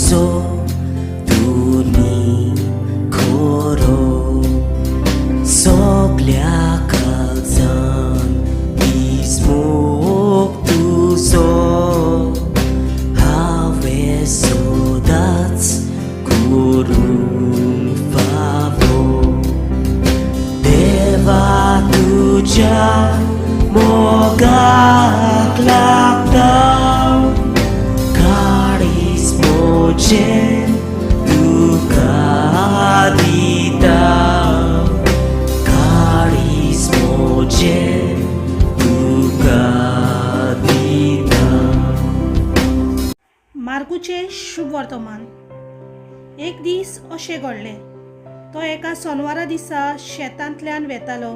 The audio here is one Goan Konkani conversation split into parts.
तुजो तुनी खरो सगल्या काळजान मोग तुजो हांवें सदांच करूंक फावो. देवा, तुज्या मोगाक लागता, काळीज म्हजें तुका दिता, काळीज म्हजें तुका दिता. मार्कूचें शुभ वर्तमान. एक दीस अशें घडलें, तो एका सोनवारा दिसा शेतांतल्यान वेतालो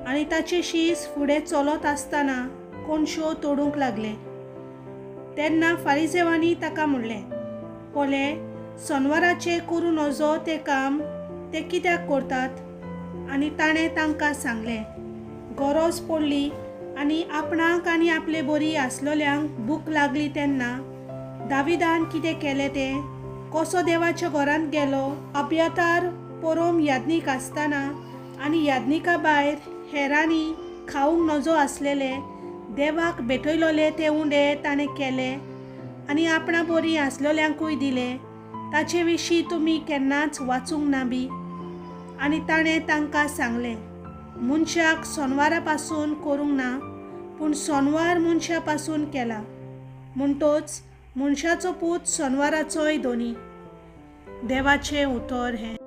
आनी ताचे शीस फुडें चलत आसतना कोनश्यो तोडूंक लागले. तेन्ना फारिजेवांनी ताका म्हणलें, पळय, सोनवाराचें करूं नजो तें काम ते कित्याक करतात? आनी ताणें तांकां सांगलें, गरज पडली आनी आपणाक आनी आपले बरी आसलोल्यांक भूक लागली तेन्ना दाविदान कितें केलें तें, कसो देवाच्या घरांत गेलो, अब्यातार पोरोम याज्ञीक आसतना, आनी याज्ञिका भायर हेरांनी खावंक नजो आसलेले देवाक भेटयलोले ते उंडे ताणें केले आनी आपणा बरी आसलोल्यांकूय दिले, ताचे विशीं तुमी केन्नाच वाचूंक ना बी? आनी ताणें तांकां सांगलें, मनशाक सोनवारा पासून करूंक ना, पूण सोनवार मनशा पासून केला. म्हणटोच मनशाचो पूत सोनवाराचोय धनी. देवाचें उतर हें.